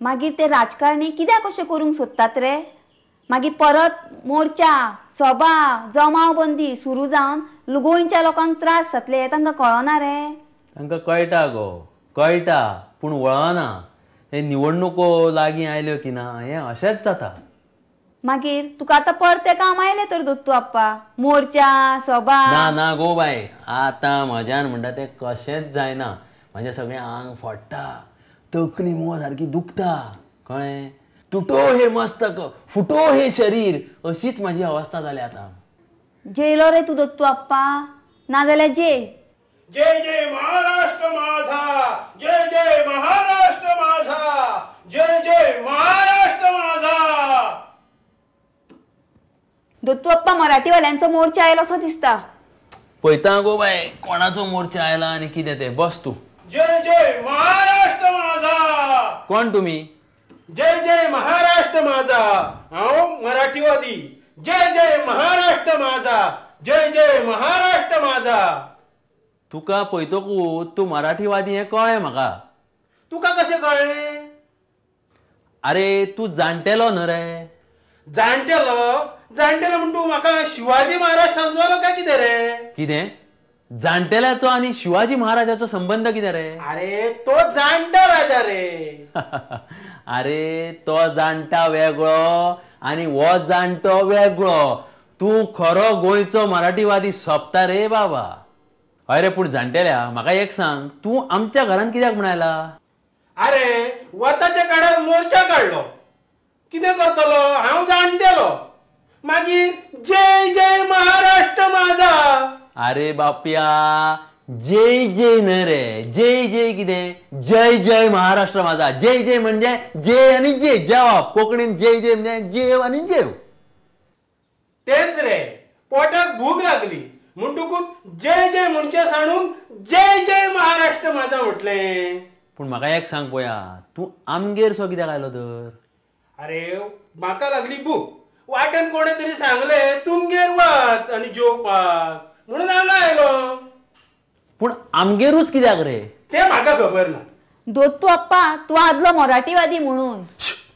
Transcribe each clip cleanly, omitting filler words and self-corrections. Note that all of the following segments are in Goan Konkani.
मागीर ते राजकारणी कित्याक अशें करूंक सोदतात रे? मागीर परत मोर्चा, सभा, जमावबंदी सुरू जावन गोंयच्या लोकांक त्रास जातले हें तांकां कळना रे? तांकां कळटा गो, कळटा, पूण वळना. हे निवडणुको लागीं आयल्यो की ना हें अशेंच जाता. मागीर तुका आतां परतें काम आयलें तर दत्तू आप्पा, मोर्चा, सभा. ना ना गो बाय, आतां म्हज्यान म्हणटा तें कशेंच जायना. म्हजें सगळें आंग फोडटा, तकली मुगो सारकी दुखता, कळ्ळें? तुटो हे मस्तक फुटो हे शरीर अशीच म्हाजी अवस्था जाल्या आतां. जेलो रे तूं दत्तू आप्पा, नाजाल्यार जे. जय जय महाराष्ट्र माझा, जय जय महाराष्ट्र माझा, जय जय महाराष्ट्र माझा. दत्तू आप्पा, मराठीवाल्यांचो मोर्चा आयलो असो दिसता. पळयता गो बाय कोणाचो मोर्चा आयला आनी कितें तें. बस तूं. जय जय महाराष्ट्र माझा. कोण तुमी? जय जय महाराष्ट्र माझा, हांव मराठीवादी. जय जय महाराष्ट्र माझा, जय जय महाराष्ट्र माझा. तुका पळयतकूच तूं मराठीवादी हें कळ्ळें म्हाका. तुका कशें कळ्ळें? आरे तूं जाणटेलो न्हय रे? जाणटेलो? जाणटेलो म्हण तूं म्हाका शिवाजी महाराज समजलो काय कितें रे? कितें? जाणटेल्याचो आनी शिवाजी महाराजाचो संबंद कितें रे? अरे तो जाणटा राजा रे. अरे तो जाणटा वेगळो आनी हो जाणटो वेगळो. तूं खरो गोंयचो मराठीवादी सोंपता रे बाबा. हय रे, पूण जाणटेल्या म्हाका एक सांग, तूं आमच्या घरांत कित्याक म्हण आयला? अरे वताच्या काळार मोर्चा काडलो, कितें करतलो हांव जाणटेलो. मागीर जय जय महाराष्ट्र माझा. अरे बापया, जय जय न्हय रे, जय जय कितें? जय जय महाराष्ट्र माझा. जय जय म्हणजे जय आनी जय, जेवप. कोंकणीन जय जय म्हणजे जेव आनी जेव. तेच रे, पोटाक भूक लागली म्हणटकूच जय जय म्हणचे सांडून जय जय महाराष्ट्र माझा म्हटलें. पूण म्हाका एक सांग पळया, तूं आमगेर सो कित्याक आयलो तर? अरे म्हाका लागली भूक, वाटेन कोणें तरी सांगलें तुमगेर वच आनी जेवपाक, म्हणून हांगा आयलो. पूण आमगेरूच कित्याक रे? तें म्हाका खबर ना. दत्तू आप्पा, तूं आदलो मराठीवादी म्हणून.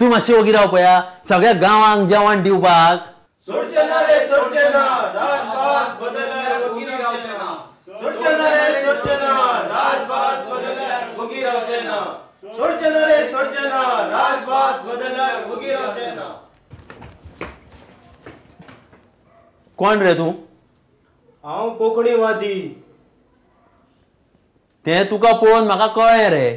तूं मातशें ओगी राव पळया, सगळ्या गांवांक जेवण दिवपाक. सोडचे ना रे सोडचे ना, राजभास बदलल्यार ओगी रावचे ना. सोडचे ना रे सोडचे ना, राजभास बदलल्यार ओगी रावचे ना. सोडचे ना रे सोडचे ना, राजभास बदलल्यार ओगी रावचे ना. कोण रे तूं? हांव कोंकणीवादी. तें तुका पळोवन म्हाका कळ्ळें रे.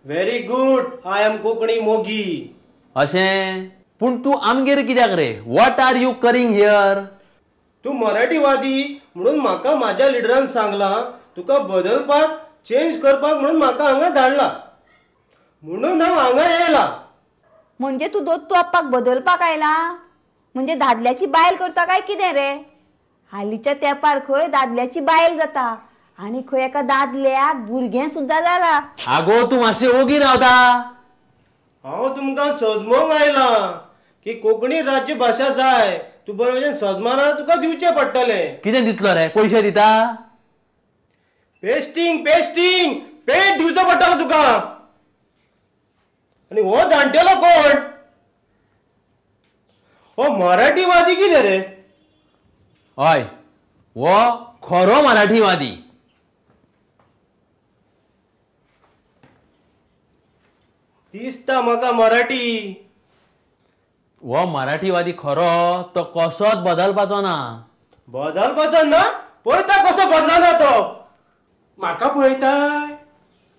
Very good, I am Konkani मोगी. अशें? पूण तूं आमगेर कित्याक रे? What are you करिंग here? तूं मराठीवादी म्हणून म्हाका म्हाज्या लिडरान सांगलां तुका बदलपाक, चेंज करपाक म्हणून म्हाका हांगा धाडला, म्हणून हांव हांगा येयला. म्हणजे तूं दत्तू आप्पाक बदलपाक आयला? म्हणजे दादल्याची बायल करता काय कितें रे? हालींच्या तेंपार खंय दादल्याची बायल जाता आनी खंय एका दादल्याक भुरगें सुद्दां जाला. आगो तूं मातशें ओगी रावता. हांव तुमकां सजमोंक आयलां की कोंकणी राज्यभाशा जाय, तूं बरे भशेन सजमाना तुका दिवचें पडटलें. कितें दितलो रे? पयशे दिता? पेस्टींग पेस्टींग पेट दिवचो पडटलो तुका. आनी हो जाणटेलो कोण? हो मराठीवादी कितें रे? हय, हो खरो मराठीवादी. दिसता म्हाका मराठी. हो मराठीवादी खरो, तो कसोच बदलपाचो ना. बदलपाचो ना? पळयता कसो बदलना तो. म्हाका पळयता?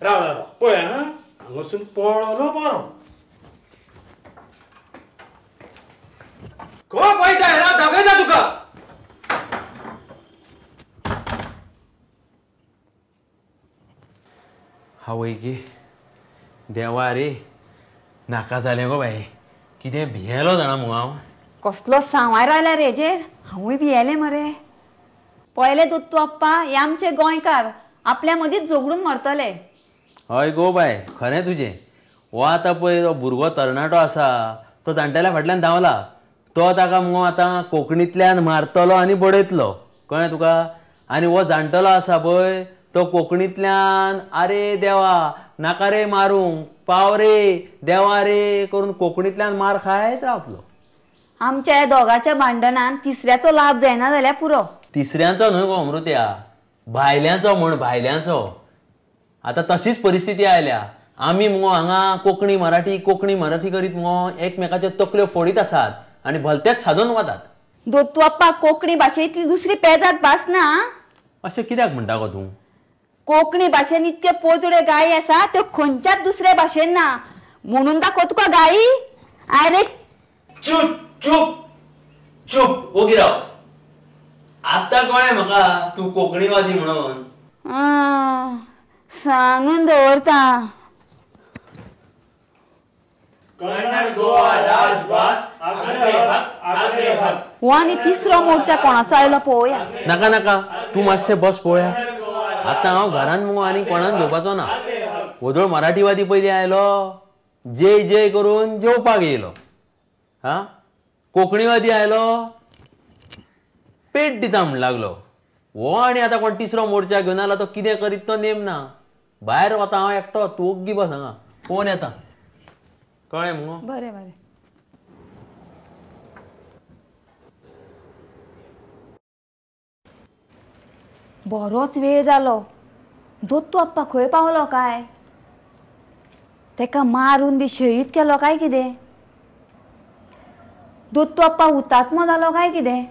राव राव पळय हां, हांगासून पळलो बरो. खंय पळयता? राव दाखयता तुका. हांवय गे देवा रे, नाका जालें गो बाये, कितें भियेलो जाणा मुगो हांव. कसलो सांवार आयला रे हेजेर, हांवूय भियेलें मरे. पळयलें दत्तू आप्पा, हे आमचे गोंयकार आपल्या मदींच झगडून मरतले. हय गो बाय, खरें तुजें. हो आतां पळय तो भुरगो तरणाटो आसा, तो जाणटेल्या फाटल्यान धांवला, तो ताका मुगो आतां कोंकणींतल्यान मारतलो आनी बडयतलो, कळ्ळें तुका? आनी हो जाणटेलो आसा पळय तो कोंकणींतल्यान, आरे देवा, नाका रे मारूंक, पाव रे देवा रे करून कोंकणींतल्यान मार खायत रावतलो. आमच्या ह्या दोगाच्या भांडणान तिसऱ्याचो लाभ जायना जाल्यार पुरो. तिसऱ्यांचो न्हय गो अमृत्या, भायल्यांचो म्हण, भायल्यांचो. आतां तशीच परिस्थिती आयल्या. आमी मुगो हांगा कोंकणी मराठी कोंकणी मराठी करीत मुगो एकमेकाच्यो तकल्यो फोडीत आसात आनी भलतेच सादोवन वतात. दत्तू आप्पा, कोंकणी भाशेंतली दुसरी पेजात भास ना. अशें कित्याक म्हणटा गो तूं? कोंकणी भाशेन इतक्यो पोजड्यो गाळी आसा त्यो खंयच्याच दुसऱ्या भाशेन ना, म्हणून दाखो तुका गाळी. आरे चूप चूप चूप, ओगी राव. आतां कळ्ळें म्हाका तूं कोंकणीवादी म्हणून. सांगून दवरता. कन्नड गोवा राजभास आगले हक आगले हक. हो आनी तिसरो मोर्चा कोणाचो आयलो पळोवया. नाका नाका, तूं मातशें बस पळोवया. आतां हांव घरान मुगो आनी कोणाक घेवपाचो ना. वोदोळ मराठीवादी पयलीं आयलो, जय जय करून जेवपाक येयलो. हा, कोंकणीवादी आयलो, पेट दिता म्हण लागलो. हो आनी आतां कोण तिसरो मोर्चा घेवन आयला तो कितें करीत तो नेम ना. भायर वता हांव एकटो, तूं ओग्गी बस हांगा, पळोवन येता. कळ्ळें मुगो? बरें बरें. बरोच वेळ जालो, दत्तू आप्पा खंय पावलो काय? तेका मारून बी शहीद केलो काय कितें? दत्तू आप्पा हुतात्मो जालो काय कितें?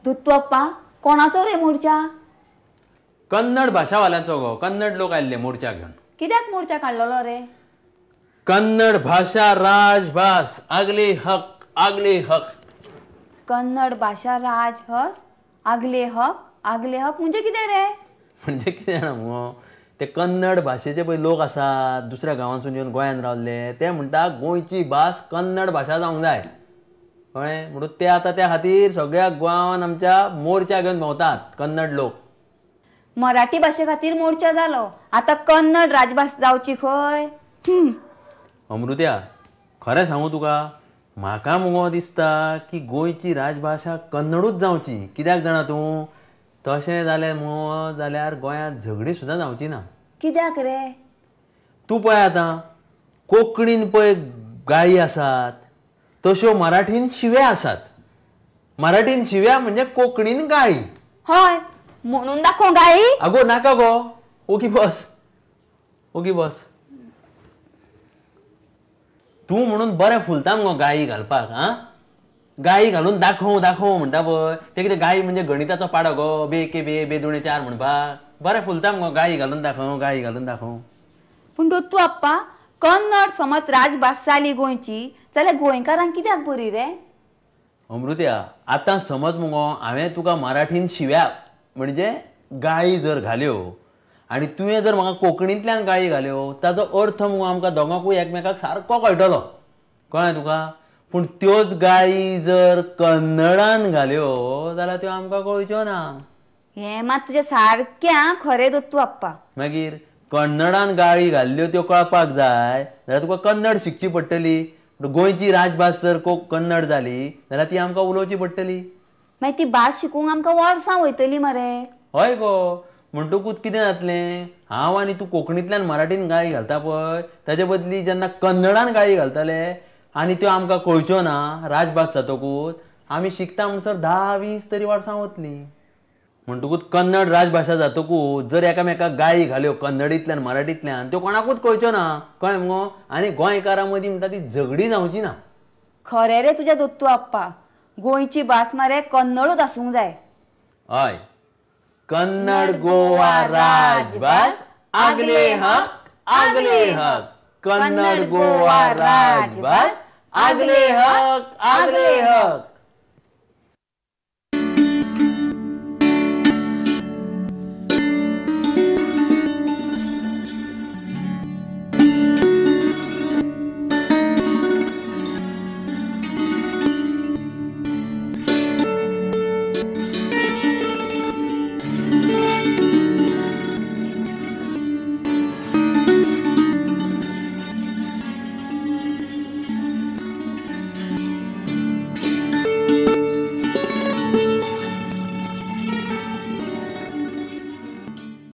दत्तू आप्पा कोणाचो रे मोर्चा? कन्नड भाशावाल्यांचो गो. कन्नड लोक आयिल्ले मोर्चा घेवन. कित्याक मोर्चा काडलेलो रे? कन्नड भाशा राजभास आगले हक आगले हक. कन्नड भाशा राजभास आगले हक आगले हक म्हणजे कितें रे? म्हणजे कितें जाणा मुगो, ते कन्नड भाशेचे पळय लोक आसात दुसऱ्या गांवांतसून येवन गोंयांत रावल्ले, ते म्हणटा गोंयची भास कन्नड भाशा जावंक जाय. कळ्ळें? म्हणून ते आतां त्या खातीर सगळ्या गोवान आमच्या मोर्चा घेवन भोंवतात कन्नड लोक. मराठी भाशे खातीर मोर्चा जालो, आतां कन्नड राजभास जावची खंय. अमृत्या, खरें सांगू तुका, म्हाका मुगो दिसता की गोंयची राजभाशा कन्नडूच जावची. कित्याक जाणा तूं? तशें जालें मुगो जाल्यार गोंयांत झगडीं सुद्दां जावची ना. कित्याक रे? तूं पळय आतां कोंकणीन पळय गाळी आसात तश्यो मराठीन शिव्या आसात. मराठीन शिव्या म्हणजे कोंकणीन गाळी. हय, म्हणून दाखोव गाळी. अगो नाका गो, ओगी बस ओगी बस. तूं म्हणून बरें फुलता मुगो गाळी घालपाक. आं, गाळी घालून दाखोव दाखोव म्हणटा पळय, तें कितें गाळी म्हणजे गणिताचो पाडो गो, बे के बे बे दुणे चार म्हणपाक. बरें फुलता मुगो गाळी घालून दाखोव गाळी घालून दाखोव. पूण दत्तू आप्पा, कन्नड समज राजभास जाली गोंयची जाल्यार गोंयकारांक कित्याक बरी रे? अमृत्या, आतां समज मुगो हांवें तुका मराठीन शिव्या म्हणजे गाळी जर घाल्यो आनी तुवें जर म्हाका कोंकणींतल्यान गाळी घाल्यो, ताचो अर्थ मुगो आमकां दोगांकूय एकमेकाक सारको कळटलो. कळ्ळें तुका? पूण त्योच गाळी जर कन्नडान घाल्यो जाल्यार त्यो आमकां कळच्यो ना. हें मात तुजें सारकें खरें दत्तू आप्पा. मागीर कन्नडान गाळी घाल्ल्यो त्यो कळपाक जाय जाल्यार तुका कन्नड शिकची पडटली. गोंयची राजभास जर कन्नड जाली जाल्यार ती आमकां उलोवची पडटली. मागीर ती भास शिकूंक आमकां वर्सां वयतली मरे. हय गो, म्हणटकूच कितें जातलें, हांव आनी तूं कोंकणींतल्यान मराठीन गाळी घालता पळय ताजे बदली जेन्ना कन्नडान गाळी घालतले आनी त्यो आमकां कळच्यो ना राजभास जातकूच, आमी शिकता म्हणसर 10-20 तरी वर्सां वतलीं. म्हणटकूच कन्नड राजभाशा जातकूच जर एकामेकाक गाळी घाल्यो कन्नडींतल्यान मराठींतल्यान त्यो कोणाकूच कळच्यो ना. कळ्ळें मुगो? आनी गोंयकारां मदीं म्हणटा ती झगडीं जावची ना. खरें रे तुज्या दत्तू आप्पा, गोंयची भास मरे कन्नडूच आसूंक जाय. हय, कन्नड गोवा राजभास आगले हक आगले हक. कन्नड गोवा राजभास आगले हक आगले हक.